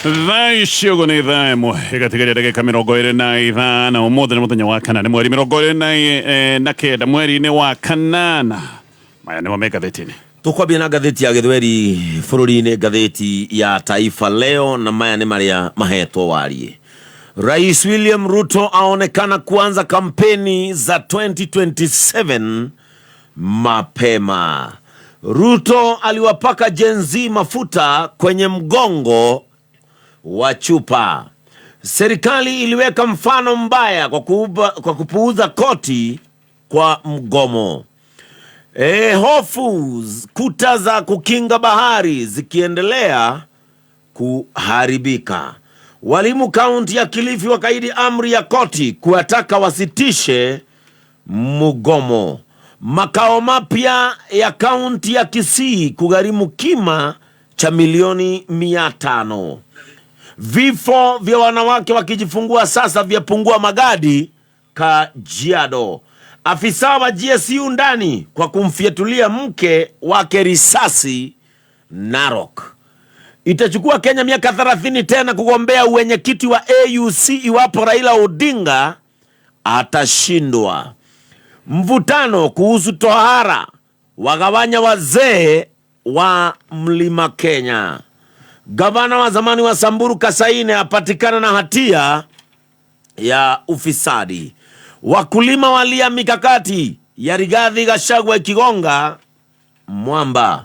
Thaa ici ũguo nĩ thaa ĩmwe ĩgatigaria ndagĩka 25. Ũmũthĩ nĩ mũthenya wa kana, nĩ mweri 29 mweri-inĩ wa kanana. Maya nĩmo me ngathĩti-inĩ. Tũkwambia na ngathĩti ya gĩthweri bũrũri-inĩ, ngathĩti ya Taifa Leo, na maya nĩ marĩa mahetwo wariĩ. Rais William Ruto aonekana kuanza kampeni za 2027 mapema. Ruto aliwapaka Gen Z mafuta kwenye mgongo wa chupa. Serikali iliweka mfano mbaya kwa kupuuza koti kwa mgomo. Hofu kuta za kukinga bahari zikiendelea kuharibika. Walimu kaunti ya Kilifi wakaidi amri ya koti kuwataka wasitishe mgomo. Makao mapya ya kaunti ya Kisii kugharimu kima cha milioni 500. Vifo vya wanawake wakijifungua sasa vyapungua Magadi, Kajiado. Afisa wa GSU ndani kwa kumfyatulia mke wake risasi Narok. Itachukua Kenya miaka 30 tena kugombea uwenyekiti wa AUC iwapo Raila Odinga atashindwa. Mvutano kuhusu tohara wagawanya wazee wa Mlima Kenya. Gavana wa zamani wa Samburu Kasaine apatikana na hatia ya ufisadi. Wakulima walia mikakati ya Rigathi Gachagua ikigonga mwamba.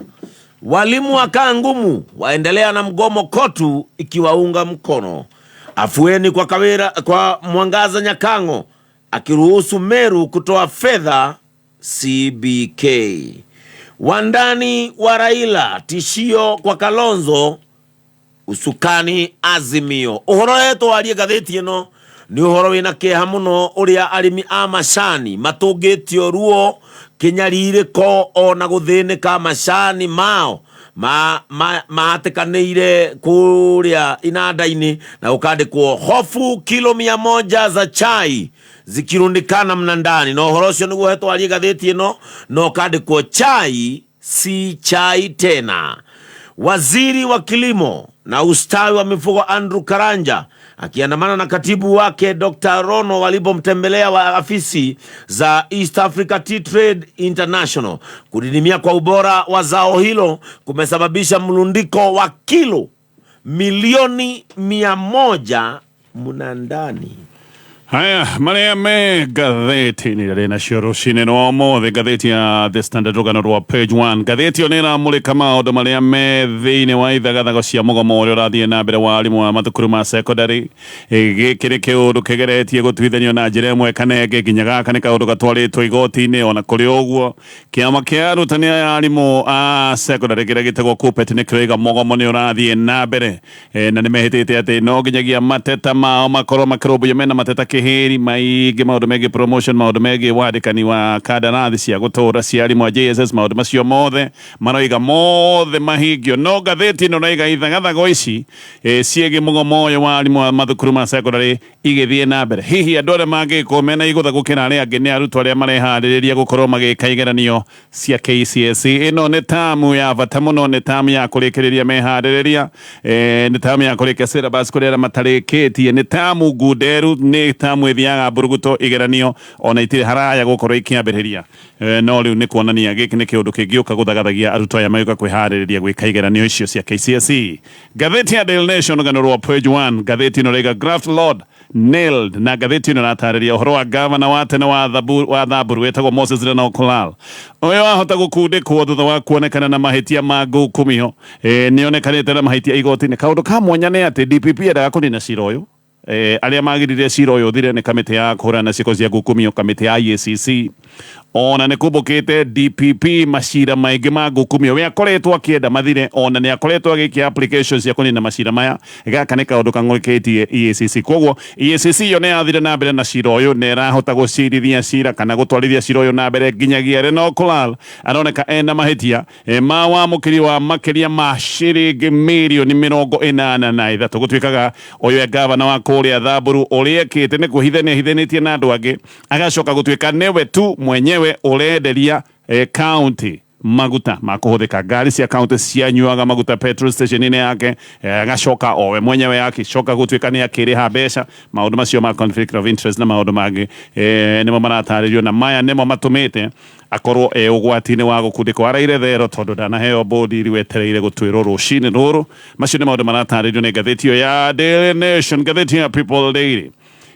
Walimu wakaa ngumu waendelea na mgomo, KOTU ikiwaunga mkono. Afueni kwa Kawira, kwa Mwangaza Nyakango akiruhusu Meru kutoa fedha CBK. Wandani wa Raila tishio kwa Kalonzo usukani Azimio. Uhoro wetwo warie ngathĩti ĩno nĩ ũhoro wĩna kĩeha mũno ũrĩa arĩmi a macani matũngĩtio ruo kĩnyarirĩko ona gũthĩnĩka macani mao mahatĩkanĩire kũrĩa inanda-inĩ na gũkandĩkwo hofu kilo 100 za chai zikirundikana mnandani, na ũhoro ũcio nĩguo hetwo warie ngathĩti ĩno na ũkandĩkwo chai si chai tena. Waziri wa kilimo na ustawi wa mifugo Andrew Karanja akiandamana na katibu wake Dr. Rono walipomtembelea wa afisi za East Africa Tea Trade International. Kudidimia kwa ubora wa zao hilo kumesababisha mlundiko wa kilo milioni 100 mnandani. Haya marĩa me ngathĩti-inĩ rĩrĩ nacio rũcinĩ rwa ũmũthĩ, ngathĩti ya The Standard, rũgano rwa page 1. Ngathĩti ĩyo nĩ ĩramũrĩka maũndũ marĩa me thĩinĩ wa ithagathago cia mũgomo ũrĩa ũrathiĩ na mbere wa arimũ a mathukuru ma secondary. Gĩkĩ nĩ kĩũndũ kĩgeretie gũtuithanio na njĩra ĩmwe kana ĩngĩ, nginya gaka nĩ kaũndũ gatwarĩtwo igoti-inĩ. Ona kũrĩ ũguo, kĩama kĩa arutani aya arimũ a secondary kĩrĩa gĩtagwo KUPPET nĩ kĩroiga mũgomo nĩ ũrathiĩ na mbere, na nĩ mehĩtĩte atĩ no nginyagia mateta mao makorwo makĩrũmbũiyo. Mena mateta kĩhĩri maingĩ, maũndũ megiĩ promotion, maũndũ megiĩ wandĩkani wa kandarathi cia gũtũra cia arimũ a JSS, maũndũ macio mothe maroiga mothe mahingio. No ngathĩti ĩno raiga ithagathago ici ciĩgiĩ mũgomo ũyũ wa arimũ a mathukuru ma secondary igĩthiĩ na mbere, hihi andũ arĩa mangĩkorwo mena igũtha gũkĩra arĩa angĩ nĩ arutwo arĩa mareharĩrĩria gũkorwo magĩka igeranio cia KCSE. Ĩno nĩ tamu ya bata mũno, nĩ tamu ya kũrĩkĩrĩria meharĩrĩria, nĩ tamu ya kũrĩkia syllabus kũrĩ arĩa matarĩkĩtie, nĩ tamu ngunderu, nĩ tamu ĩthiaga mburuguto, igeranio ona itirĩ haraya gũkorwo ikĩambĩrĩria. No rĩu nĩ kuonania gĩkĩ nĩ kĩũndũ kĩngĩũka gũthagathagia arutwo aya magĩũka kwĩharĩrĩria gwĩka igeranio icio cia KCSE. Ngathĩti ya Daily Nation, rũgano rwa page 1, ngathĩti ĩno raiga graft lord nailed, na ngathĩti ĩno ĩratarĩria ũhoro wa gavana wa tene wa Thamburu wĩtagwo Moses Lenolkulal. Ũyũ ahota gũkundĩkwo thutha wa kuonekana na mahĩtia ma ngukumio. Nĩ onekanĩte na mahĩtia igoti-inĩ. Kaũndũ ka mwanya nĩ atĩ DPP endaga kũnina cira ũyũ. Arĩa magiririe cira ũyũ ũthire nĩ kamĩtĩ ya kũhũrana na ciĩko cia ngukumio, kamĩtĩ ya EACC. Ona nĩ kumbũkĩte DPP macira maingĩ ma ngukumio we akoretwo akĩenda mathire, ona nĩ akoretwo agĩikia applications cia kũnina macira maya. Gaka nĩ kaũndũ kang'ũrĩkĩtie EACC. Koguo EACC yo nĩ yathire na mbere na cira ũyũ, na ĩrahota gũcirithia cira kana gũtwarithia cira ũyũ na mbere nginyagia Lenolkulal aroneka ena mahĩtia ma wamũkĩri wa makĩria ma ciringi mirioni 83. Gũtuĩkaga ũyũ e gavana wa kũrĩa Thamburu, ũrĩa ekĩte nĩ kwĩhithania hithanĩtie na andũ angĩ, agacoka gũtuĩka nĩwe tu mwenyewe ũrenderia county Maguta ma kũhũthĩka, ngari cia county cianyuaga maguta petrol station-inĩ yake, agacoka o we mwenyewe akĩcoka gũtuĩka nĩ akĩrĩha mbeca. Maũndũ macio ma conflict of interest na maũndũ mangĩ nĩmo maratarĩrio, na maya nĩmo matũmĩte akorwo e ũgwati-inĩ wa gũkundĩkwo. Araire thero tondũ ndanaheo bũndi wetereire gũtuĩrwo rũcinĩ rũrũ. Macio nĩ maũndũ maratarĩrio nĩ ngathĩti ĩyo ya Daily Nation. Ngathĩti ya People Daily,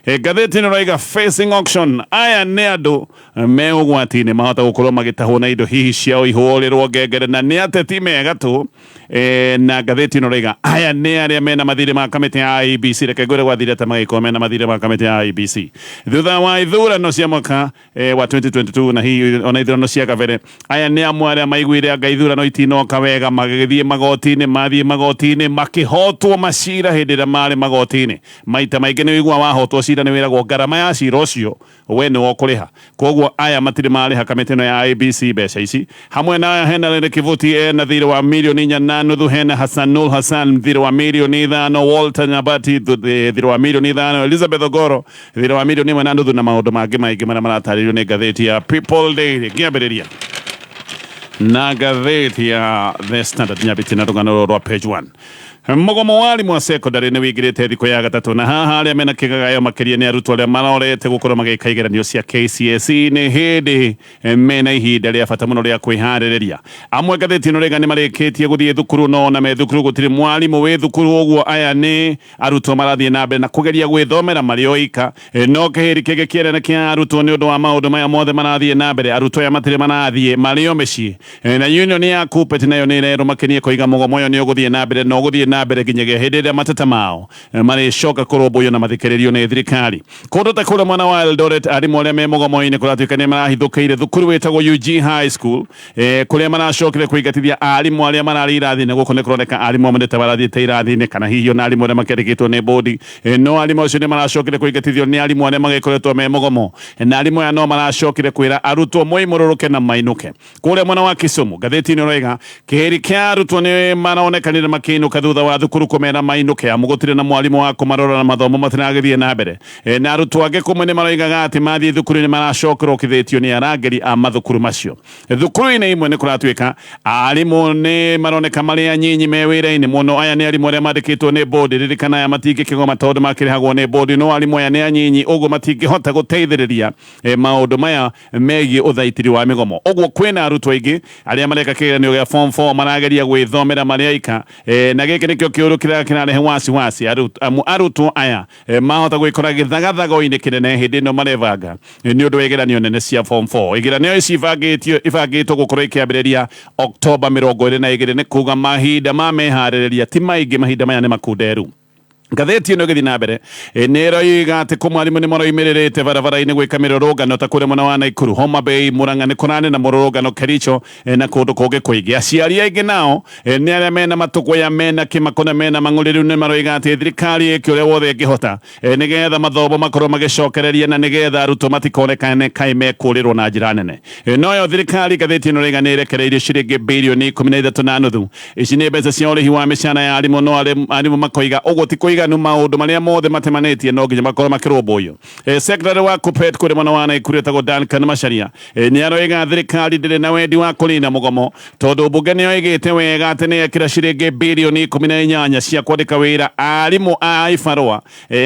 ngathĩti ĩno ĩraiga "Facing auction". Aya nĩ andũ me ũgwati-inĩ, mahota gũkorwo magĩtahwo na indo hihi ciao ihũrĩrwo ngengere, na nĩ ateti mega tu. Na ngathĩti ĩno ĩraiga aya nĩ arĩa mena mathirĩ ma kamĩtĩ ya IEBC. Reke ngwĩre gwathire atĩa magĩkorwo mena mathirĩ ma kamĩtĩ ya IEBC thutha wa ithurano cia mwaka wa 2022 na hihi ona ithurano cia kabere. Aya nĩ amwe arĩa maiguire anga ithurano itinoka wega, magĩthiĩ magoti-inĩ. Mathiĩ magoti-inĩ, makĩhotwo macira. Hĩndĩ ĩrĩa marĩ magoti-inĩ, maita maingĩ nĩ wĩigua wahotwo cira nĩ wĩragwo ngarama ya cira ũcio we nĩwe ũkũrĩha. Koguo aya matirĩ marĩha kamĩtĩ ĩno ya IEBC mbeca ici. Hamwe na aya hena Lene Kivuti, ena thirĩ wa mirioni 4.5, hena Hassanul Hassan, thirĩ wa mirioni 5, Walter Nyabati, thirĩ wa mirioni 5, Elizabeth Ogoro, thirĩ wa mirioni 1.5, na maũndũ mangĩ maingĩ marĩa maratarĩrio nĩ ngathĩti ya People Daily. Ngĩambĩrĩria na ngathĩti ya The Standard, nyambĩtie na rũgano rwa page 1. Mũgomo wa arimũ a secondary nĩ wĩingĩrĩte thikũ ya gatatũ, na haha arĩa mena kĩgagayo makĩria nĩ arutwo arĩa marorete gũkorwo magĩka igeranio cia KCSE. Nĩ hĩndĩ mena ihinda rĩa bata mũno rĩa kwĩharĩrĩria. Amwe, ngathĩti ĩno rĩga, nĩ marĩkĩtie gũthiĩ thukuru, no ona me thukuru gũtirĩ mwarimũ wĩ thukuru. Ũguo aya nĩ arutwo marathiĩ na mbere na kũgeria gwĩthomera marĩ oika. No kĩhĩri kĩngĩ kĩnene kĩa arutwo nĩ ũndũ wa maũndũ maya mothe marathiĩ na mbere, arutwo aya matirĩ marathiĩ, marĩ o mĩciĩ. Na union ya KUPPET nayo nĩ ĩrerwo makenie koiga mũgomo ũyũ nĩ ũgũthiĩ na mbere na ũgũthiĩ na mbere nginyagia hĩndĩ ĩrĩa mateta mao marĩcoka kũrũmbũiyo na mathikĩrĩrio nĩ thirikari. Kũndũ ta kũrĩa mwena wa Eldoret, arimũ arĩa me mũgomo-inĩ kũratuĩka nĩ marahithũkĩire thukuru wĩtagwo UG High School, kũrĩa maracokire kũingatithia arimũ arĩa mararĩ irathi-inĩ. Gũkũ nĩ kũroneka arimũ amwe nĩ ta marathiĩte irathi-inĩ, kana hihi ona arimũ arĩa makĩandĩkĩtwo nĩ bodi. No arimũ acio nĩ maracokire kũingatithio nĩ arimũ arĩa magĩkoretwo me mũgomo, na arimũ aya no maracokire kwĩra arutwo moimũrũrũke na mainũke. Kũrĩa mwena wa Kisumu, ngathĩti-inĩ ĩroiga kĩhĩri kĩa arutwo nĩ maronekanire makĩinũka thutha wa thukuru kũmera mainũke, amu gũtirĩ na mwarimũ wa kũmarora na mathomo matiragĩthiĩ na mbere. Na arutwo angĩ kũmwe nĩ maroigaga atĩ mathiĩ thukuru nĩ maracokerwo kĩthĩtio nĩ arangĩri a mathukuru macio. Thukuru-inĩ imwe nĩ kũratuĩka arimũ nĩ maroneka marĩ anyinyi me wĩra-inĩ mũno. Aya nĩ arimũ arĩa mandĩkĩtwo nĩ bodi. Ririkana aya matingĩkĩgoma tondũ makĩrĩhagwo nĩ bodi, no arimũ aya nĩ anyinyi, ũguo matingĩhota gũteithĩrĩria maũndũ maya megiĩ ũthaitĩri wa mĩgomo. Ũguo kwĩna arutwo aingĩ arĩa mareka kĩgeranio gĩa form 4 marageria gwĩthomera marĩ aika. Na gĩkĩ nĩkĩo kĩũndũ kĩrĩa kĩrarehe wasiwasi, amu arutwo aya mahota gwĩkora gĩthagathago-inĩ kĩnene hĩndĩ ĩno marebanga nĩ ũndũ wa igeranio nene cia form 4. Igeranio ici ibangĩtwo gũkorwo ikĩambĩrĩria Oktoba 22, nĩ kuga mahinda ma meharĩrĩria ti maingĩ, mahinda maya nĩ makunderu. Ngathĩti ĩno ĩgĩthiĩ na mbere nĩ ĩroiga atĩ kũmwe arimũ nĩ maroimĩrĩrĩte barabara-inĩ gwĩka mĩrũrũngano, ta kũrĩa mwena wa Naikuru, Homa Bay, Murang'a nĩ kũrarĩ na mũrũrũngano, Kericho na kũndũ kũngĩ kũingĩ. Aciari aingĩ nao nĩ arĩa mena matũkũya, mena kĩmako na mena mang'ũrĩ. Rĩu nĩ maroiga atĩ thirikari ĩke ũrĩa wothe ĩngĩhota nĩgetha mathomo makorwo magĩcokereria na nĩgetha arutwo matikonekane kaĩ mekũrĩrwo na njĩra nene. Noyo thirikari, ngathĩti ĩno ĩroiga, nĩ ĩrekereirie ciringi birioni 13.5. Ici nĩ mbeca cia ũrĩhi wa mĩcara ya arimũ, no arimũ makoiga ũguo ti kũiganu. Maũndũ marĩa mothe matemanĩtie no nginya makorwo makĩrũmbũiyo. Secretary wa KUPPET kũrĩa mwena wa Naikuru etagwo Duncan Macharia nĩ aroiga thirikari ndĩrĩ na wendi wa kũnina mũgomo, tondũ mbunge nĩyo ĩgĩte wega atĩ nĩ yekĩra ciringi birioni 18 cia kwandĩka wĩra arimũ a ibarũa,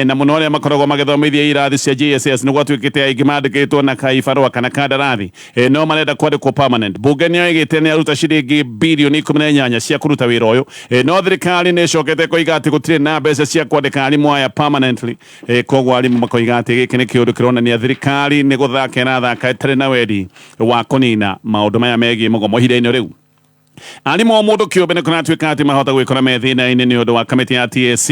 na mũno arĩa makoragwo magĩthomithia irathi cia JSS. Nĩ gwatuĩkĩte aingĩ mandĩkĩtwo na kaibarũa kana kandarathi, no marenda kwandĩkwo permanent. Mbunge nĩyo ĩgĩte nĩ aruta ciringi birioni 18 cia kũruta wĩra ũyũ, no thirikari nĩ ĩcokete koiga atĩ gũtirĩ na mbeca cia kwandĩka arimũ aya permanently. Koguo arimũ makoiga atĩ gĩkĩ nĩ kĩũndũ kĩronania thirikari nĩ gũthaka ĩrathaka, ĩtarĩ na wendi wa kũnina maũndũ maya megiĩ mũgomo ihinda-inĩ rĩu. Arimũ o mũndũ kĩũmbe nĩ kũratuĩka atĩ mahota gwĩkora me thĩna-inĩ nĩ ũndũ wa kamĩtĩ ya TSC,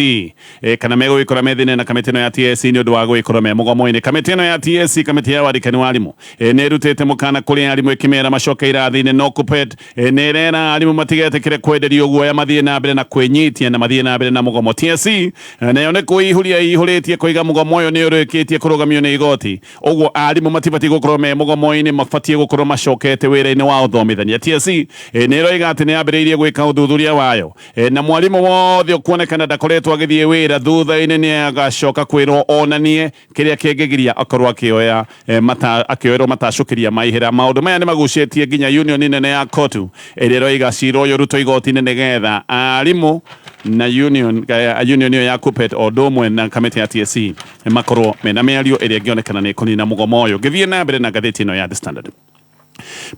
kana megũgĩkora me thĩna na kamĩtĩ ĩno ya TSC nĩ ũndũ wa gwĩkora me mũgomo-inĩ. Kamĩtĩ ĩno ya TSC, kamĩtĩ ya wandĩkani wa arimũ, nĩ ĩrutĩte mũkana kũrĩ arimũ ĩkĩmera macoke irathi-inĩ, no KUPPET nĩ ĩrera arimũ matigetĩkĩre kwenderio guoya, mathiĩ na mbere na kwĩnyitia na mathiĩ na mbere na mũgomo. TSC nayo nĩ kwĩihũria ĩihũrĩtie kũiga mũgomo ũyũ nĩ ũrĩkĩtie kũrũgamio nĩ igoti, ũguo arimũ matibatiĩ gũkorwo me mũgomo-inĩ, mabatiĩ gũkorwo macokete wĩra-inĩ wa ũthomithania. TSC nĩ ĩroiga ĩroiga atĩ nĩ yambĩrĩirie gwĩka ũthuthuria wayo. Na mwarimũ wothe ũkuonekana ndakoretwo agĩthiĩ wĩra thutha-inĩ nĩ agacoka kwĩrwo onanie kĩrĩa kĩngĩgiria akorwo akĩoya mata akĩoerwo matacũkĩria ma ihera. Maũndũ maya nĩ magucĩtie nginya union nene ya COTU ĩrĩa ĩroiga cira ũyũ ũrutwo igoti-inĩ nĩgetha arimũ na union union ĩyo ya KUPPET o ũndũ ũmwe na kamĩtĩ ya TSC makorwo mena mĩario ĩrĩa ĩngĩonekana nĩ ĩkũnina mũgomo ũyũ. Ngĩthiĩ na mbere na ngathĩti ĩno ya The Standard.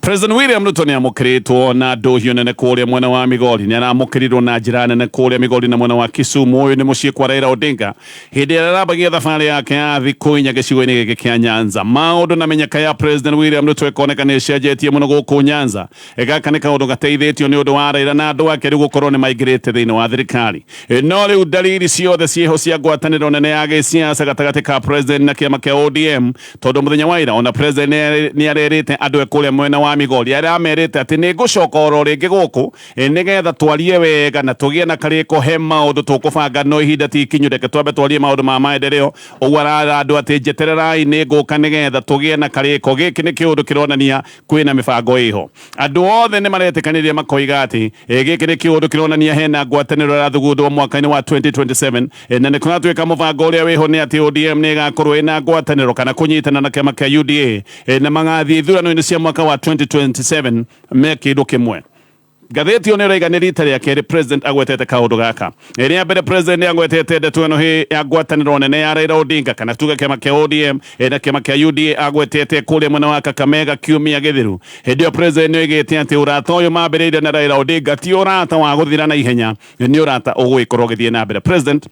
President William Ruto nĩ amũkĩrĩtwo na ndũhiũ nene kũrĩa mwena wa Migori. Nĩ aramũkĩrirwo na njĩra nene kũrĩa Migori na mwena wa Kisumu. Ũyũ nĩ mũciĩ kwa Raila Odinga hĩndĩ ĩrĩa arambagia thabarĩ yake ya thikũ 4 gĩcigo-inĩ gĩkĩ kĩa Nyanza. Maũndũ na mĩnyaka ya President William Ruto ĩkoneka nĩ ĩcenjetie mũno gũkũ Nyanza. Gaka nĩ kaũndũ gateithĩtio nĩ ũndũ wa Raila na andũ ake rĩu gũkorwo nĩ maingĩrĩte thĩinĩ wa thirikari. No rĩu ndariri ciothe ciĩho cia ngwatanĩro nene ya gĩsiasa gatagatĩ ka President na kĩama kĩa ODM, tondũ mũthenya wa ira ona President nĩ arerĩte andũ e kũrĩa mwena wa Migori, aramerĩte atĩ nĩ ngũcoka oro rĩngĩ gũkũ nĩgetha twarie wega na tũgĩe na karĩko he maũndũ tũkũbanga, no ihinda ti ikinyu, reke twambe twarie maũndũ ma maendeleo. Ũguo arara andũ atĩ njetererai nĩ ngũka nĩgetha tũgĩe na karĩko. Gĩkĩ nĩ kĩũndũ kĩronania kwĩna mĩbango ĩho. Andũ othe nĩ maretĩkanĩria makoiga atĩ gĩkĩ nĩ kĩũndũ kĩronania hena ngwatanĩro ĩrathugundwo mwaka-inĩ wa 2027, na nĩ kũratuĩka mũbango ũrĩa wĩho nĩ atĩ ODM nĩ ĩgakorwo ĩna ngwatanĩro kana kũnyitana na kĩama kĩa UDA, na magathiĩ ithurano-inĩ cia mwaka wa 2027 me kĩndũ kĩmwe. Ngathĩti ĩyo nĩ ĩroiga nĩ rita rĩa kerĩ President agwetete kaũndũ gaka. Rĩa mbere President nĩ agwetete ndeto ĩno hĩ ya ngwatanĩro nene ya Raila Odinga kana tuge kĩama kĩa ODM na kĩama kĩa UDA, agwetete kũrĩa mwena wa Kakamega kiumia gĩthiru. Hĩndĩ ĩyo President nĩ oigĩte atĩ ũrata ũyũ mambĩrĩirie na Raila Odinga ti ũrata wa gũthira na ihenya, nĩ ũrata ũgũgĩkorwo ũgĩthiĩ na mbere. President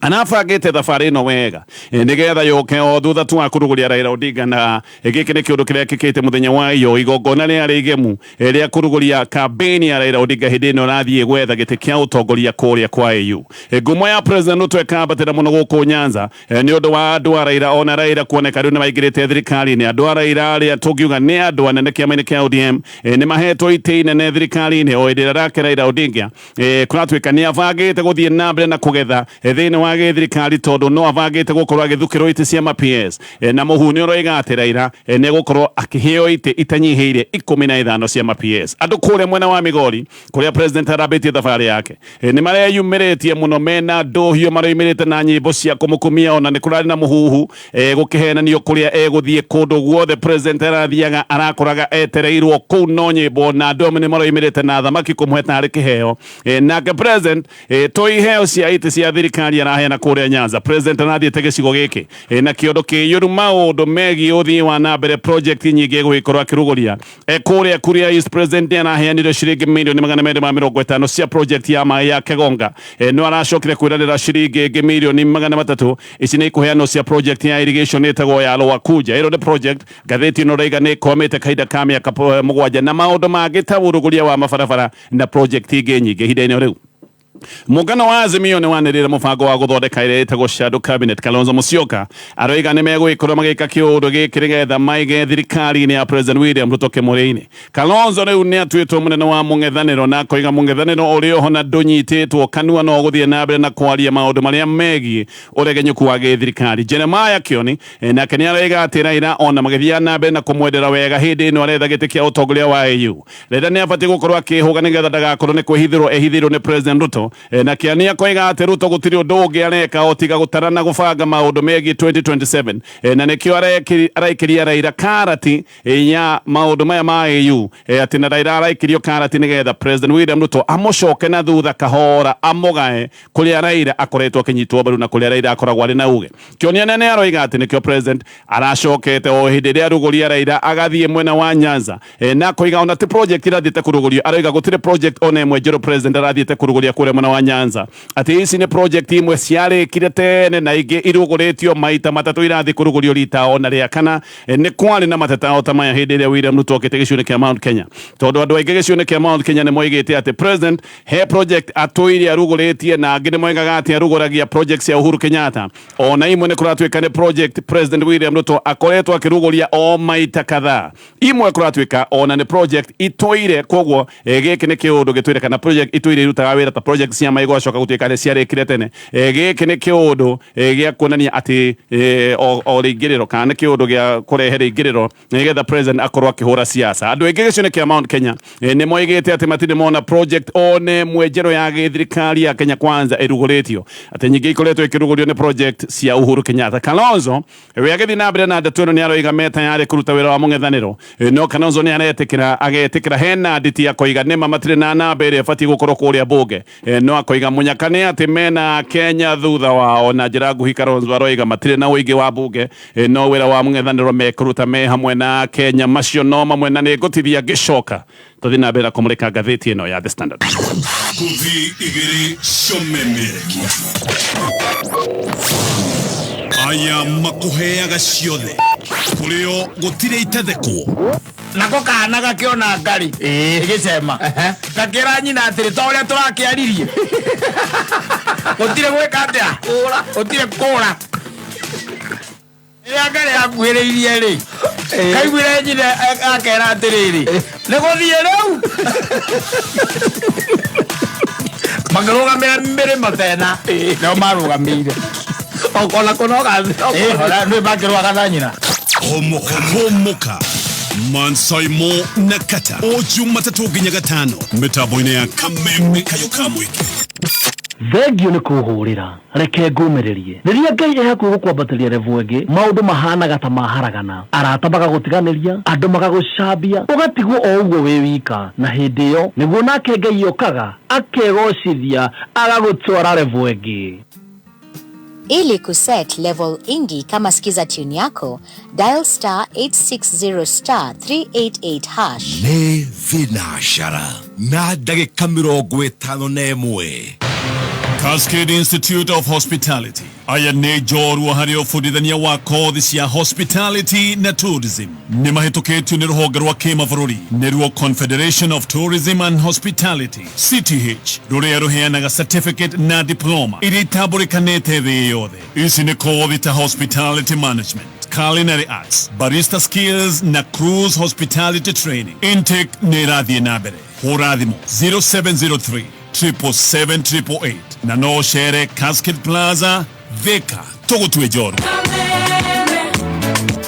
anabangĩte thabarĩ ĩno wega nĩgetha yũke o thutha tu wa kũrugũria Raila Odinga, na gĩkĩ nĩ kĩũndũ kĩrĩa kĩkĩte mũthenya wa iyo igongona rĩarĩ igemu rĩa kũrugũria kambĩini ya Raila Odinga hĩndĩ ĩno ĩrathiĩ gwetha gĩtĩ kĩa ũtongoria kũrĩa kwa AU. Ngumo ya President Ruto ĩkambatĩra mũno gũkũ Nyanza nĩ ũndũ wa andũ a Raila, ona Raila kuoneka rĩu nĩ maingĩrĩte thirikari-inĩ. Andũ a Raila arĩa tũngiuga nĩ andũ anene kĩama-inĩ kĩa ODM nĩ mahetwo itĩ inene thirikari-inĩ o hĩndĩ ĩrĩa nake Raila Odinga kũratuĩka nĩ abangĩte gũthiĩ na mbere na kũgetha thĩinĩ wa gĩthirikari, tondũ no abangĩte gũkorwo agĩthukĩrwo itĩ cia ma PS, na mũhu nĩ ũroiga atĩ Raila nĩ egũkorwo akĩheo itĩ itanyihĩire 15 cia ma PS. Andũ kũrĩa mwena wa Migori kũrĩa President arambĩtie thabarĩ yake nĩ mareyumĩrĩtie mũno mena ndũhiũ, maroimĩrĩte na nyĩmbo cia kũmũkumia, ona nĩ kũrarĩ na mũhuhu gũkĩhenanio kũrĩa egũthiĩ. Kũndũ guothe President arathiaga arakoraga etereirwo kũu no nyĩmbo, na andũ amwe nĩ maroimĩrĩte na thamaki kũmũhe tarĩ kĩheo. Nake President to iheo cia itĩ cia thirikari araheana kũrĩa Nyanza. President arathiĩte gĩcigo gĩkĩ na kĩondo kĩiyũru maũndũ megiĩ ũthii wa na mbere, project nyingĩ egũgĩkorwo akĩrugũria. Kũrĩa Kuria East, President nĩ araheanire ciringi mirioni 250 cia project ya maĩ ya Kegonga. No aracokire kwĩranĩra ciringi ĩngĩ mirioni 300, ici nĩ ikũheanwo cia project ya irrigation ĩtagwo ya Lower Kuja. Ĩno nĩ project ngathĩti ĩno ĩraiga nĩ ĩkwamĩte kahinda ka mĩaka 7, na maũndũ mangĩ ta ũrugũria wa mabarabara na project ingĩ nyingĩ. Ihinda-inĩ rĩu mũngano wa Azimio nĩ wanĩrĩire mũbango wa gũthondeka ĩrĩa ĩtagwo shadow cabinet. Kalonzo Musyoka aroiga nĩ megũgĩkorwo magĩka kĩũndũ gĩkĩ nĩgetha maige thirikari-inĩ ya President William Ruto kĩmũrĩ-inĩ. Kalonzo rĩu nĩ atuĩtwo mũnene wa mũng'ethanĩro, na akoiga mũng'ethanĩro ũrĩ oho na ndũnyitĩtwo kanua, no ũgũthiĩ na mbere na kwaria maũndũ marĩa megiĩ ũregenyũku wa gĩthirikari. Jeremiah Kioni nake nĩ aroiga atĩ Raila ona magĩthiaga na mbere na kũmwendera wega hĩndĩ ĩno aretha gĩtĩ kĩa ũtongoria wa AU, Raila nĩ abatiĩ gũkorwo akĩhũga nĩgetha ndagakorwo nĩ kwĩhithĩrwo ehithĩirwo nĩ President Ruto. Na Kĩani akoiga atĩ Ruto gũtirĩ ũndũ ũngĩ areka o tiga gũtara na gũbanga maũndũ megiĩ 2027, na nĩkĩo araikĩria Raila karati ya maũndũ maya ma AU, atĩ na Raila araikĩrio karati nĩgetha President William Ruto amũcoke na thutha kahora amũgae kũrĩa Raila akoretwo akĩnyitwo mbaru na kũrĩa Raila akoragwo arĩ na uge. Kĩonia nene aroiga atĩ nĩkĩo President aracokete o hĩndĩ ĩrĩa arugũria Raila agathiĩ mwena wa Nyanza, na akoiga ona ti project irathiĩte kũrugũrio. Aroiga gũtirĩ project ona ĩmwe njerũ President arathiĩte kũrugũria kũrĩa mwena wa Nyanza, atĩ ici nĩ project imwe ciarĩkire tene na ingĩ irugũrĩtio maita matatũ irathiĩ kũrugũrio rita ona rĩa kana. Nĩ kwarĩ na mateta o ta maya hĩndĩ ĩrĩa William Ruto okĩte gĩcigo-inĩ kĩa Mount Kenya, tondũ andũ aingĩ gĩcigo-inĩ kĩa Mount Kenya nĩ moigĩte atĩ President he project atũire arugũrĩtie, na angĩ nĩ moigaga atĩ arugũragia project cia Uhuru Kenyatta. Ona imwe nĩ kũratuĩka nĩ project President William Ruto akoretwo akĩrugũria o maita kadhaa, imwe kũratuĩka ona nĩ project itũire. Koguo gĩkĩ nĩ kĩũndũ gĩtũire kana project itũire irutaga wĩra ta project. Project cia maĩ gwacoka gũtuĩka nĩ ciarĩkire tene. Gĩkĩ nĩ kĩũndũ gĩa kuonania atĩ o rĩingĩrĩro kana nĩ kĩũndũ gĩa kũrehe rĩingĩrĩro nĩgetha president akorwo akĩhũra siasa. Andũ aingĩ gĩcigo-inĩ kĩa Mount Kenya nĩ moigĩte atĩ matirĩ mona project one ĩmwe njerũ ya gĩthirikari ya Kenya Kwanza ĩrugũrĩtio, atĩ nyingĩ ikoretwo ikĩrugũrio nĩ project cia Uhuru Kenyatta. Kalonzo we agĩthiĩ na mbere na ndeto ĩno nĩ aroiga me tayarĩ kũruta wĩra wa mũng'ethanĩro. No Kalonzo nĩ aretĩkĩra agetĩkĩra hena nditi akoiga nĩma matirĩ na namba ĩrĩa ĩbatiĩ gũkorwo kũrĩa mbunge. No akoiga mũnyaka nĩ atĩ mena Kenya thutha wao. Na njĩra nguhi Kalonzo aroiga matirĩ na ũingĩ wa mbunge, no wĩra wa mũng'ethanĩro mekũruta me hamwe na Kenya. Macio no mamwe na nĩ ngũtithia ngĩcoka tũthiĩ na mbere na kũmũrĩka ngathĩti ĩno ya The Standard. Ngũthi igĩrĩ ciomemerekia aya makũheaga ciothe kũrĩo gũtirĩ itathekwo. Nako kana gakĩona ngarĩ ĩgĩcema, gakĩra nyina atĩrĩ, ta ũrĩa tũrakĩaririe, gũtirĩ gwĩka atĩa, gũtirĩ kũra. Rĩrĩa ngarĩ yakuhĩrĩirie rĩ, kaiguire nyina akera atĩrĩrĩ, nĩ gũthiĩ rĩu. Makĩrũgamĩra mĩrĩmo tena nĩo marũgamĩire. Okona kũnoga. Ona nĩ makĩrũaga na nyina. Homoka homoka Mansaimo na Kata o Jumatatũ nginya Gatano mĩtambo-inĩ ya Kameme Kayũ ka Mũingĩ. Thengiũ nĩ kũhũrĩra, reke ngũmĩrĩrie. Rĩrĩa Ngai e hakuhĩ gũkwambatĩria level ĩngĩ, maũndũ mahanaga ta maharagana. Arata magagũtiganĩria, andũ magagũcambia, ũgatigwo o ũguo wĩ wika. Na hĩndĩ ĩyo nĩguo nake Ngai okaga, akegocithia, agagũtwara level ĩngĩ. Ili kuset level ingi kama skiza tune yako, dial star 860 star 388 hash. Nĩ thinacara na ndagĩka 51. Cascade Institute of Hospitality aya nĩ njorua harĩ ũbundithania wa kothi cia hospitality na tourism. Nĩ mahĩtũkĩtio nĩ rũhonge rwa kĩmabũrũri nĩruo Confederation of Tourism and Hospitality CTH, rũrĩa rũheanaga certificate na diploma iria itambũrĩkanĩte thĩ yothe. Ici nĩ kothi ta hospitality management, culinary arts, barista skills na cruise hospitality training. Intake nĩ ĩrathiĩ na mbere. Hũra thimũ 0703 777 na no ũcere Cascade Plaza, Thika. Tũgũtue njorua. Kameme,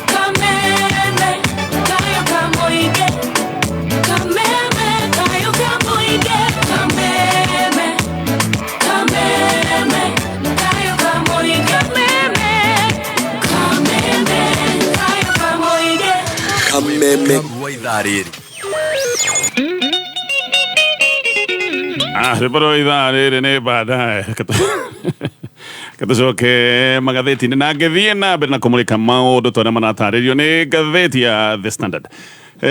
kameme, kayo kamoige. Kameme, kayo kamoige. Kameme, kameme, kayo kamoige. Kameme, kameme, kayo kamoige. Kameme rwa ithaa rĩrĩ. Ah, rwĩmbo rwa ithaa rĩrĩ nĩ baadaye. Katũcoke magathĩti-inĩ na ngĩthiĩ na mbere na kũmũrĩka maũndũ tondũ maratarĩrio nĩ ngathĩti ya The Standard.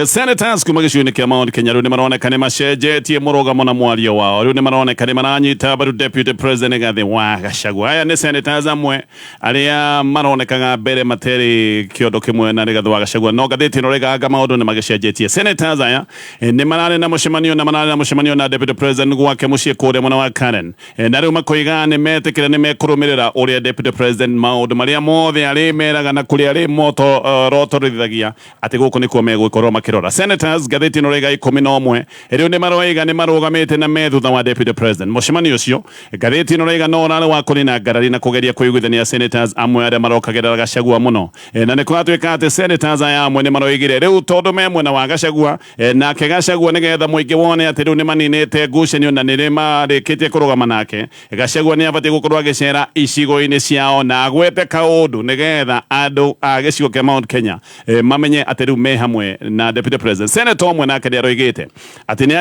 Senators kuma gĩcigo-inĩ kĩa Mount Kenya rĩu nĩ maroneka nĩ macenjetie mũrũgamo na mwario wao. Rĩu nĩ maroneka nĩ maranyita mbaru Deputy President Rigathi wa Gachagua. Aya nĩ senators amwe arĩa maronekaga mbere materĩ kĩondo kĩmwe na Rigathi wa Gachagua, no ngathĩti ĩno rĩganga maũndũ nĩ magĩcenjetie. Senators aya nĩ mararĩ na mũcemanio na mararĩ na mũcemanio na Deputy President gwake mũciĩ kũrĩa mwena wa Karen. Na rĩu makoiga nĩ metĩkĩra nĩ mekũrũmĩrĩra ũrĩa Deputy President maũndũ marĩa mothe arĩmeraga na kũrĩa arĩmotorithagia atĩ gũkũ nĩkuo megũkorwo makĩrora. Senators ngathĩti ĩno rĩga 11 rĩu nĩ maroiga nĩ marũgamĩte na me thutha wa Deputy President. Mũcemanio ũcio ngathĩti ĩno rĩga no ũrarĩ wa kũnina ngarari na kũgeria kũiguithania senators amwe arĩa marokagĩrĩra Gachagua mũno. Na nĩ kũratuĩka atĩ senators aya amwe nĩ maroigire rĩu tondũ me mwena wa Gachagua, nake Gachagua nĩgetha mũingĩ wone atĩ rĩu nĩ maninĩte ngucanio na nĩ marĩkĩtie kũrũgama nake, Gachagua nĩ abatiĩ gũkorwo agĩcera icigo-inĩ ciao na agwete kaũndũ nĩgetha andũ a gĩcigo kĩa Mount Kenya mamenye atĩ rĩu me hamwe na Deputy President. Senator ũmwe nake nĩ aroigĩte atĩ nĩ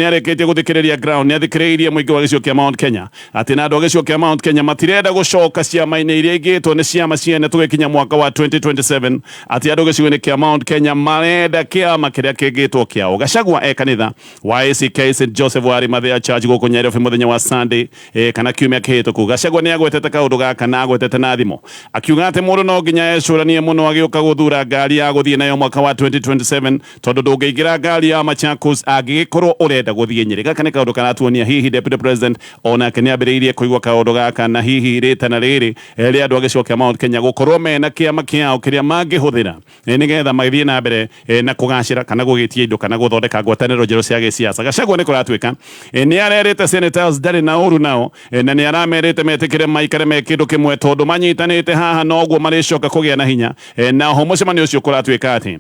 arĩkĩtie gũthikĩrĩria ground, nĩ athikĩrĩirie mũingĩ wa gĩcigo kĩa Mount Kenya atĩ na andũ a gĩcigo kĩa Mount Kenya matirenda gũcoka ciama-inĩ iria igĩtwo nĩ ciama ciene tũgĩkinya mwaka wa 2027, atĩ andũ gĩcigo-inĩ kĩa Mount Kenya marenda kĩama kĩrĩa kĩngĩtwo kĩao. Gachagua e kanitha wa ACK St Joseph wa Arimathea Church gũkũ Nairobi mũthenya wa Sunday, kana kiumia kĩhĩtũku. Gachagua nĩ agwetete kaũndũ gaka na agwetete na thimo akiuga atĩ mũndũ no nginya ecũranie mũno agĩũka gũthura ngari ya gũthiĩ nayo mwaka wa 2027. 7 tondũ ndũngĩingĩra ngari ya Machakos angĩgĩkorwo ũrenda gũthiĩ Nyĩrĩ. Gaka nĩ kaũndũ karatuonia hihi Deputy President onake nĩ ambĩrĩirie kũigua kaũndũ gaka, na hihi rĩtana rĩrĩ rĩa andũ a gĩcigo kĩa Mount Kenya gũkorwo mena kĩama kĩao kĩrĩa mangĩhũthĩra nĩgetha magĩthiĩ na mbere na kũgacĩra kana gũgĩtia indo kana gũthondeka ngwatanĩro njerũ cia gĩsiasa. Gachagua nĩ kũratuĩka nĩ arerĩte senators ndarĩ na ũru nao, na nĩ aramerĩte metĩkĩre maikare me kĩndũ kĩmwe tondũ manyitanĩte haha noguo marĩcoka kũgĩa na hinya. Na oho mũcemanio ũcio kũratuĩka atĩ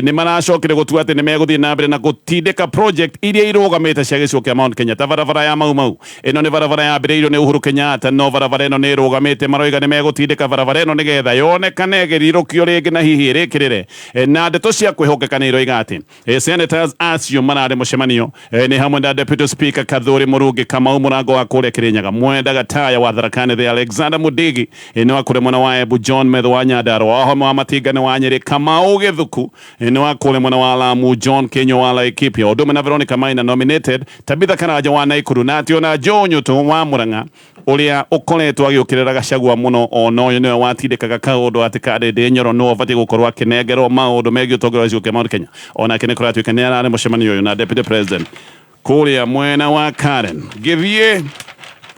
nĩ maracokire gũtua atĩ nĩ megũthiĩ na mbere na gũtindĩka project iria irũgamĩte cia gĩcigo kĩa Mount Kenya ta barabara ya Mau Mau. Ĩno nĩ barabara yambĩrĩirio nĩ Uhuru Kenyatta, no barabara ĩno nĩ ĩrũgamĩte. Maroiga nĩ megũtindĩka barabara ĩno nĩgetha yonekane ĩgĩrirũkio rĩngĩ na hihi ĩrĩkĩrĩre. Na ndeto cia kwĩhokeka nĩ iroiga atĩ senators acio mararĩ mũcemanio nĩ hamwe na Deputy Speaker Kathuri Murungi Kamau Mũrango wa kũrĩa Kĩrĩnyaga, Mwenda Gataya wa Tharaka Nithi, Alexander Mudigi nĩ wa kũrĩa mwena wa Embu, John Methu wa Nyandarua, Wahome wa Matinga nĩ wa Nyĩrĩ, Kamau Gĩthuku nĩ wa kũrĩa mwena wa Lamu, John Kĩnyua wa Laikipia, ũndũ ũmwe na Veronica Maina nominated, Tabitha Karanja wa Naikuru, na atĩ ona Joe Nyutu wa Murang'a ũrĩa ũkoretwo agĩũkĩrĩra Gachagua mũno, ona ũyũ nĩwe watindĩkaga kaũndũ atĩ Ndindi Nyoro nĩwe ũbatiĩ gũkorwo akĩnengerwo maũndũ megiĩ ũtongoria wa gĩcigo kĩa Mount Kenya, onake nĩ kũratuĩka nĩ ararĩ mũcemanio ũyũ na Deputy President kũrĩa mwena wa Karen. Gĩthiĩ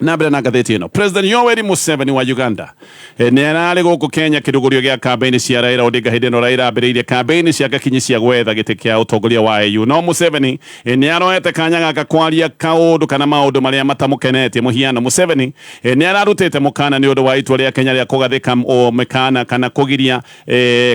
na mbere na ngathĩti ĩno, President Yoweri Museveni wa Uganda nĩ ararĩ gũkũ Kenya kĩrugũrio gĩa kambeini cia Raila Odinga hĩndĩ ĩno Raila ambĩrĩirie kambeini ciake kinyi cia gwetha gĩtĩ kĩa ũtongoria wa AU. No Museveni nĩ aroete kanya gaka kwaria kaũndũ kana maũndũ marĩa matamũkenetie. Mũhiano, Museveni nĩ ararutĩte mũkana nĩ ũndũ wa itua rĩa Kenya rĩa kũgathĩka mĩkana kana kũgiria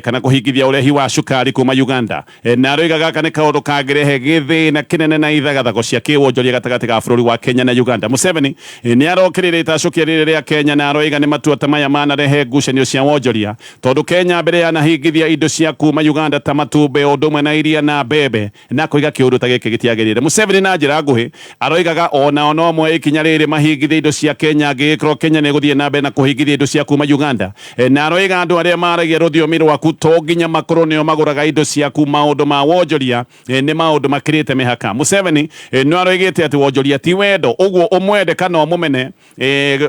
kana kũhingithia ũrehi wa cukari kuma Uganda, na aroiga gaka nĩ kaũndũ kangĩrehe gĩthĩna kĩnene na ithagathago cia kĩwonjoria gatagatĩ ga bũrũri wa Kenya na Uganda. Museveni nĩ arokĩrĩire itacũkia rĩrĩ rĩa Kenya na aroiga nĩ matua ta maya manarehe ngucanio cia wonjoria tondũ Kenya mbere yanahingithia indo cia kuma Uganda ta matumbĩ ũndũ ũmwe na iria na mbembe, na koiga kĩũndũ ta gĩkĩ gĩtiagĩrĩire. Museveni na njĩra nguhĩ aroigaga onao no moe ikinya rĩrĩ mahingithie indo cia Kenya angĩgĩkorwo Kenya nĩ ĩgũthiĩ na mbere na kũhingithia indo cia kuma Uganda. Na aroiga andũ arĩa maragia rũthiomi rwaku to nginya makorwo nĩo magũraga indo ciaku. Maũndũ ma wonjoria nĩ maũndũ makĩrĩte mĩhaka. Museveni no aroigĩte atĩ wonjoria ti wendo, ũguo ũmwende kana ũmũmene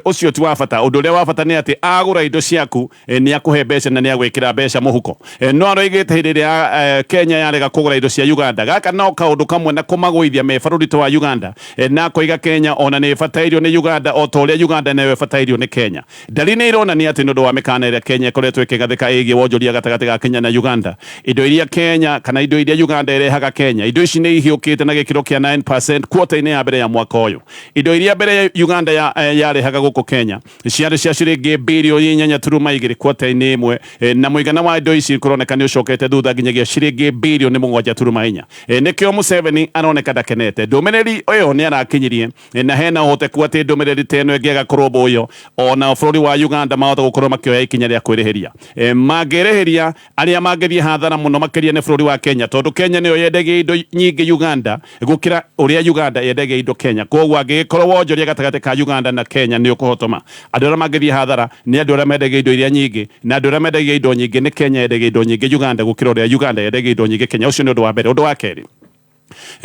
ũcio ti wa bata. Ũndũ ũrĩa wa bata nĩ atĩ agũra indo ciaku nĩ akũhe mbeca na nĩ agwĩkĩra mbeca mũhuko. No aroigĩte hĩndĩ ĩrĩa Kenya yarega kũgũra indo cia Uganda, gaka no kaũndũ kamwe na kũmagũithia me bũrũri ta wa Uganda, na akoiga Kenya ona nĩ ĩbatairio nĩ Uganda o ta ũrĩa Uganda nayo ĩbatairio nĩ Kenya. Ndari nĩ ironania atĩ nĩ ũndũ wa mĩkana ĩrĩa Kenya ĩkoretwo ĩkĩgathĩka ĩgiĩ wonjoria gatagatĩ ga Kenya na Uganda, indo iria Kenya kana indo iria Uganda ĩrehaga Kenya, indo ici nĩ ihiũkĩte na gĩkĩro kĩa 9% quarter-inĩ ya mbere ya mwaka ũyũ. Indo iria mbere Uganda yarehaga gũkũ Kenya ciarĩ cia ciringi birioni 8.2 quarter-inĩ ĩmwe, na mũigana wa indo ici kũroneka nĩ ũcokete thutha nginyagia ciringi birioni 7.4. Nĩkĩo Museveni aroneka ndakenete. Ndũmĩrĩri ĩyo nĩ arakinyirie, na hena ũhoteku atĩ ndũmĩrĩri ta ĩno ĩngĩaga kũrũmbũiyo ona bũrũri wa Uganda mahota gũkorwo makĩoya ikinya rĩa kwĩrĩhĩria. Mangĩrĩhĩria arĩa mangĩthiĩ hathara mũno makĩria nĩ bũrũri wa Kenya, tondũ Kenya nĩyo yendagia indo nyingĩ Uganda gũkĩra ũrĩa Uganda yendagia indo Kenya. Koguo angĩgĩkorwo wonjoria gatagatĩ ka Uganda na Kenya nĩ ũkũhotoma, andũ arĩa mangĩthiĩ hathara nĩ andũ arĩa mendagia indo iria nyingĩ, na andũ arĩa mendagia indo nyingĩ nĩ Kenya yendagia indo nyingĩ Uganda gũkĩra ũrĩa Uganda yendagia indo nyingĩ Kenya. Ũcio nĩ ũndũ wa mbere. Ũndũ wa kerĩ,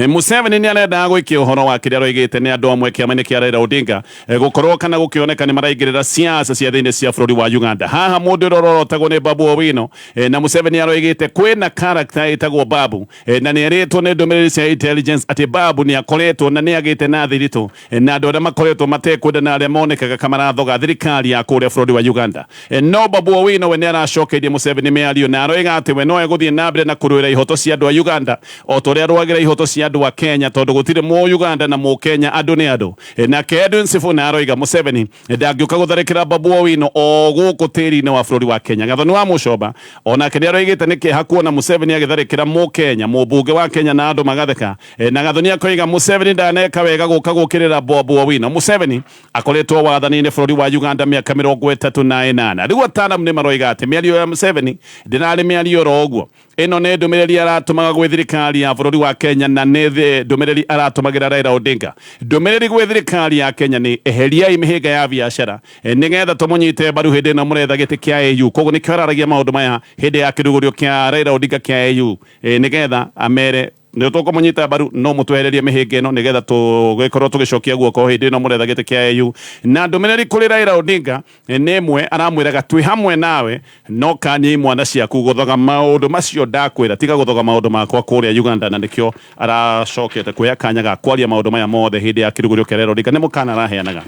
Museveni nĩ arendaga gwĩkia ũhoro wa kĩrĩa aroigĩte nĩ andũ amwe kĩama-inĩ kĩa Raila Odinga gũkorwo kana gũkĩoneka nĩ maraingĩrĩra siasa cia thĩinĩ cia bũrũri wa Uganda. Haha mũndũ ũrĩa ũrorotagwo nĩ Babu Owino, na Museveni aroigĩte kwĩna character ĩtagwo Babu, na nĩ erĩtwo nĩ ndũmĩrĩri cia intelligence atĩ Babu nĩ akoretwo na nĩ agĩte na thiritũ na andũ arĩa makoretwo matekwenda na arĩa monekaga kamarathoga thirikari ya kũrĩa bũrũri wa Uganda. No Babu Owino we nĩ aracokeirie Museveni mĩario na aroiga atĩ we no egũthiĩ na mbere na kũrũĩra ihoto cia andũ a Uganda o ta ũrĩa arũagĩra ihoto cia andũ a Kenya, tondũ gũtirĩ mũ Uganda na mũ Kenya, andũ nĩ andũ. Nake Edwin Sifuna aroiga Museveni ndangĩũka gũtharĩkĩra Babu Owino o gũkũ tĩri-inĩ wa bũrũri wa Kenya. Gathoni wa Mũcomba onake nĩ aroigĩte nĩ kĩeha kuona Museveni agĩtharĩkĩra mũ Kenya, mũmbunge wa Kenya, na andũ magatheka. Na Gathoni akoiga Museveni ndaneka wega gũka gũkĩrĩra Babu Owino. Museveni akoretwo wathani-inĩ bũrũri wa Uganda mĩaka 38. Rĩu ataaramu nĩ maroiga atĩ mĩario ya Museveni ndĩrarĩ mĩario oro ũguo. Ĩno nĩ ndũmĩrĩri aratũmaga gwĩ thirikari ya bũrũri wa Kenya, na nĩ ndũmĩrĩri aratũmagĩra Raila Odinga. Ndũmĩrĩri gwĩ thirikari ya Kenya nĩ eheriai mĩhĩnga ya biacara nĩgetha tũmũnyite mbaru hĩndĩ ĩno mũretha gĩtĩ kĩa AU. Koguo nĩkĩo araragia maũndũ maya hĩndĩ ya kĩrugũrio kĩa Raila Odinga kĩa AU, nĩgetha amere Nĩ tũkũmũnyita mbaru no mũtwehererie mĩhĩnga ĩno nĩgetha tũgĩkorwo tũgĩcokia guoko hĩndĩ ĩno mũretha gĩtĩ kĩa AU. Na ndũmĩrĩri kũrĩ Raila Odinga nĩ ĩmwe, aramwĩraga twĩ hamwe nawe no kania imwana ciaku gũthoga maũndũ macio, ndakwĩra tiga gũthoga maũndũ makwa kũrĩa Uganda. Na nĩkĩo aracokete kuoya kanya ga kwaria maũndũ maya mothe hĩndĩ ya kĩrugũrio kĩa Raila Odinga. Nĩ mũkana araheanaga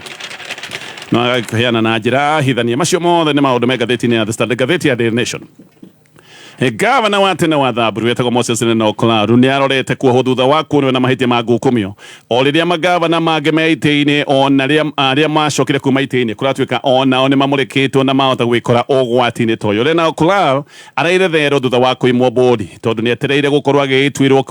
no agakĩheana na njĩra hithanie. Macio mothe nĩ maũndũ me ngathĩti-inĩ ya The Standard. Ngathĩti ya Daily Nation, Gavana wa tene wa Thamburu wetagwo Moses Lenol Klaru nĩ arorete kuohwo thutha wa kuonwo na mahĩtia ma ngukumio o rĩrĩa magavana mangĩ me itĩ-inĩ ona arĩa macokire kuma itĩ-inĩ kũratuĩka onao nĩ mamũrĩkĩtwo na mahota gwĩkora ũgwati-inĩ ta ũyũ. Lenol Klaru araire thero thutha wa kũimwo bũndi tondũ nĩ etereire gũkorwo agĩgĩtuĩrwo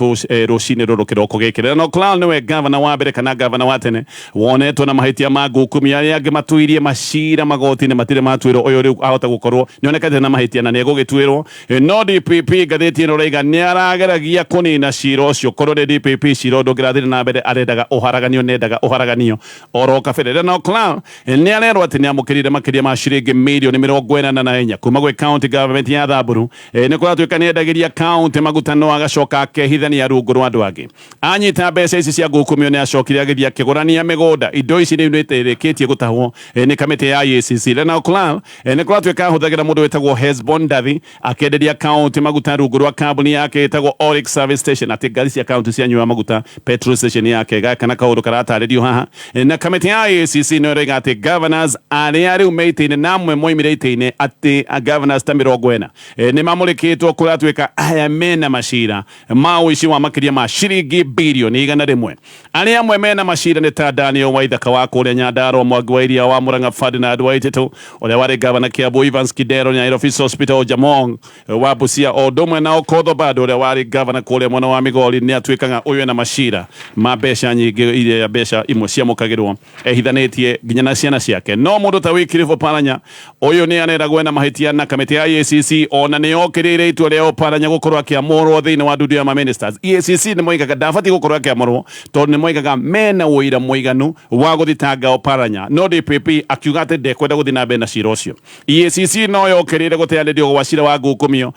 rũcinĩ rũrũ kĩroko gĩkĩ. Lenol Klaru nĩwe gavana wa mbere kana gavana wa tene wonetwo na mahĩtia ma ngukumio. Arĩa angĩ matuirie macira magoti-inĩ matirĩ matuĩrwo. Ũyũ rĩu ahota gũkorwo nĩonekete na mahĩtia na nĩegũgĩtuĩrwo. No DPP, ngathĩti ĩno raiga nĩ arageragia kũnina cira ũcio. Korwo nĩ DPP, cira ũyũ ndũngĩrathire na mbere, arendaga ũharaganio, nendaga ũharaganio oro kabere. Lenol Klaru nĩ arerwo atĩ nĩ amũkĩrire makĩria ma ciringi mirioni 84 kuma gwĩ county government ya Thamburu. Nĩ kũratuĩka nĩ endagĩria county maguta no agacoka akehithania rungu rwa andũ angĩ. Anyita mbeca ici cia ngukumio nĩ acokire agĩthiĩ akĩgũrania mĩgũnda. Indo ici rĩu nĩ ĩrĩkĩtie gũtahwo nĩ kamĩtĩ ya EACC. Lenol Klaru nĩ kũratuĩka ahũthagĩra mũndũ wĩtagwo Hesbon Ndathi akĩenderia kaunti maguta rungu rwa kambuni yake ĩtagwo Oryx Service Station, atĩ ngari cia kaunti cianyua maguta petrol station yake. Gaka na kaũndũ karatarĩrio haha na kamĩtĩ ya EACC nĩ ĩroiga atĩ governors arĩa rĩu me itĩ-inĩ na amwe moimire itĩ-inĩ, atĩ governors ta 40 nĩ mamũrĩkĩtwo, kũratuĩka aya mena macira ma ũici wa makĩria ma ciringi birioni 100. Arĩa amwe mena macira nĩ ta Daniel Waithaka wa kũrĩa Nyandarua, Mwangi wa Iria wa Murang'a, Ferdinand Waititu ũrĩa warĩ gavana Kiambu, Evans Kidero Nairobi Hospital, Jamong wa Busia, o ũndũ ũmwe na Okoth Obado ũrĩa warĩ gavana kũrĩa mwena wa Migori. Nĩ atuĩkaga ũyũ ena macira ma mbeca nyingĩ iria mbeca imwe ciamũkagĩrwo ehithanĩtie nginya na ciana ciake. No mũndũ ta Wycliffe Oparanya ũyũ nĩ areragwo ena mahĩtia, na kamĩtĩ ya EACC ona nĩ yokĩrĩire itua rĩa Oparanya gũkorwo akĩamũrwo thĩinĩ wa ndundu ya ma-ministers. EACC nĩ moigaga ndabatiĩ gũkorwo akĩamũrwo tondũ nĩ moigaga mena ũira mũiganu wa gũthitanga Oparanya, no DPP akiuga atĩ ndekwenda gũthiĩ na mbere na cira ũcio. EACC no yokĩrĩire gũteanĩrio gwa cira wa ngukumio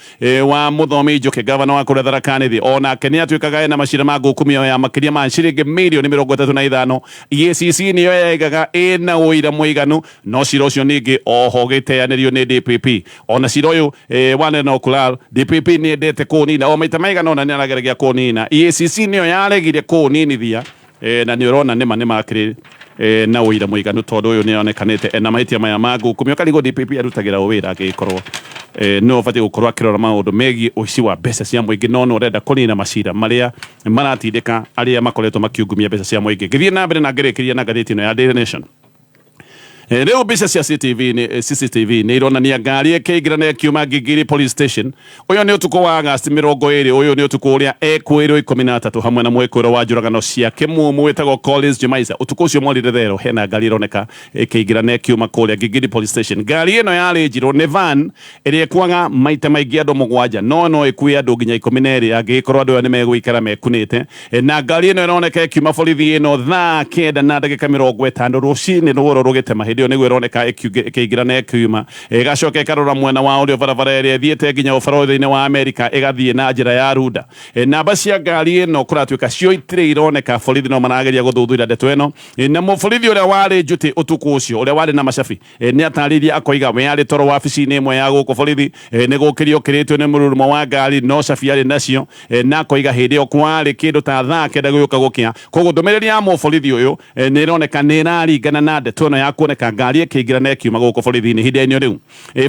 wa Mũthomi Njuki, gavana wa kũrĩa Tharaka Nithi. Onake nĩ atuĩkaga ena macira ma ngukumio ya makĩria ma ciringi mirioni 35. EACC nĩyo yaigaga ĩna ũira mũiganu, no cira ũcio ningĩ oho ũgĩteanĩrio nĩ DPP. Ona cira ũyũ wa Lenol Kural, DPP nĩ endete kũũnina, o maita maigana ũna nĩ arageragia kũũnina. EACC nĩyo yaregire kũũninithia, na nĩ ũrona nĩma nĩ makĩrĩ na ũira mũiganu tondũ ũyũ nĩ onekanĩte ena mahĩtia maya ma ngukumio. Karigwo DPP arutagĩra ũ wĩra angĩgĩkorwo nĩwe ũbatiĩ gũkorwo akĩrora maũndũ megiĩ ũici wa mbeca cia mũingĩ, no nĩ ũrenda kũnina macira marĩa maratindĩka arĩa makoretwo makiungumia mbeca cia mũingĩ. Ngĩthiĩ na mbere na ngĩrĩkĩria na ngathĩti ĩno ya Daily Nation, rĩu mbica cia CCTV CCTV nĩ ironania ngari ĩkĩingĩra na ĩkiuma Gigiri Police Station. Ũyũ nĩ ũtukũ wa Agasti 20. Ũyũ nĩ ũtukũ ũrĩa ekwĩrwo 13 hamwe na mwĩkũĩrwo wa njũragano cia kĩmumu wĩtagwo Collins Jumaisa. Ũtukũ ũcio morire thero, hena ngari ĩroneka ĩkĩingĩra na ĩkiuma kũrĩa Gigiri Police Station. Ngari ĩno yarĩ njirũ, nĩ van ĩrĩa ĩkuaga maita maingĩ andũ mũgwanja, no ĩkue andũ nginya 12 angĩgĩkorwo andũ aya nĩ megũikara mekunĩte. Na ngari ĩno ĩroneka ĩkiuma borithi ĩno thaa 9:50 rũcinĩ, rũoro rũgĩtema. Hĩndĩ ĩyo nĩguo ĩroneka ĩkĩingĩra na ĩkiuma, ĩgacoka ĩkarora mwena wa ũrĩo barabara ĩrĩa ĩthiĩte nginya ũbarũthi-inĩ wa Amerika, ĩgathiĩ na njĩra ya Runda. Namba cia ngari ĩno kũratuĩka cio itirĩ ironeka. Borithi no marageria gũthuthuria ndeto ĩno. Na mũborithi ũrĩa warĩ njuti ũtukũ ũcio, ũrĩa warĩ na macabi, nĩ atarĩirie akoiga we arĩ toro wabici-inĩ ĩmwe ya gũkũ borithi, nĩ gũkĩrio kĩrĩtio nĩ mũrurumo wa ngari, no cabi arĩ nacio, na akoiga hĩndĩ ĩyo kwarĩ kĩndũ ta thaa 9 gũgĩũka gũkĩa. Koguo ndũmĩrĩri ya mũborithi ũyũ nĩ ĩroneka nĩ ĩraringana na ndeto ĩno ya kuoneka ngari ĩkĩingĩra na ĩkiuma gũkũ borithi-inĩ. Ihinda-inĩ rĩu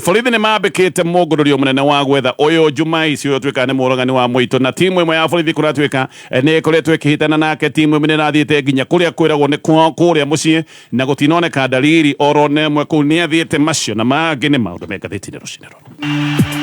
borithi nĩ mambĩkĩte mũngũrũrio mũnene wa gwetha ũyũ Jumaisi, ũyũ ũtuĩkaga nĩ mũragani wa mũito, na timu ĩmwe ya borithi kũratuĩka nĩ ĩkoretwo ĩkĩhĩtana nake. Timu ĩmwe nĩ ĩrathiĩte nginya kũrĩa kwĩragwo nĩ kwao kũrĩa mũciĩ, na gũtinoneka dalili oro na ĩmwe kũu nĩ athiĩte. Macio na mangĩ nĩ maũndũ me ngathĩti-inĩ rũcinĩ rũrũ.